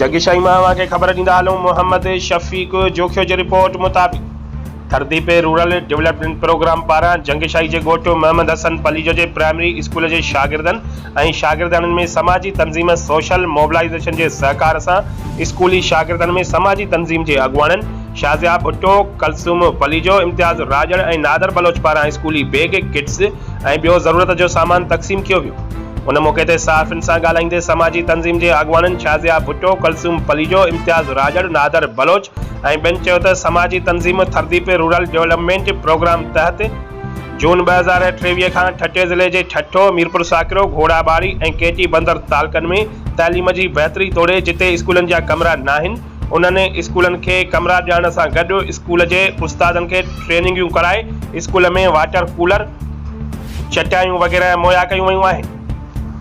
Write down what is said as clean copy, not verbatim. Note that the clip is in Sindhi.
جڳشاهي مان اوهان کي خبر ڏيندا هلون محمد شفيق جوکيو جي رپورٽ مطابق ٿرديپ رورل ڊولپمينٽ پروگرام پاران جنگشاهي جي ڳوٺ محمد حسن پليجو جي پرائمري اسڪول جي شاگردن ۽ شاگردياڻين ۾ سماجي تنظيم سوشل موبلائيزيشن جي سهڪار سان اسڪولي شاگردن ۾ سماجي تنظيم جي اڳواڻن شازيا ڀٽو، ڪلثوم پليجو، امتياز راڄڙ ۽ نادر بلوچ پاران اسڪولي بيگ، ڪٽس ۽ ٻيو ضرورت جو سامان تقسيم ڪيو ويو. ان موقعي تي صحافين سان ڳالهائيندي سماجي تنظيم جي اڳواڻن شازيا ڀٽو، ڪلثوم پليجو، امتياز راڄڙ، نادر بلوچ ۽ ٻين چيو ته سماجي تنظيم ٿرديپ رورل ڊولپمينٽ پروگرام تحت جون 2023 کان ٺٽي ضلعي جي ٺٽو، ميرپورساڪرو، گهوڙاٻاري ۽ ڪيٽي بندر تعلقن ۾ تعليم جي بهتري توڙي جتي اسڪولن جا ڪمرا ناهن انهن اسڪولن کي ڪمرا ڏيارڻ سان گڏ اسڪول جي استادن کي ٽريننگيون ڪرائي اسڪول ۾ واٽر ڪولر، چٽايون وغيره مهيا ڪيون ويون آهن.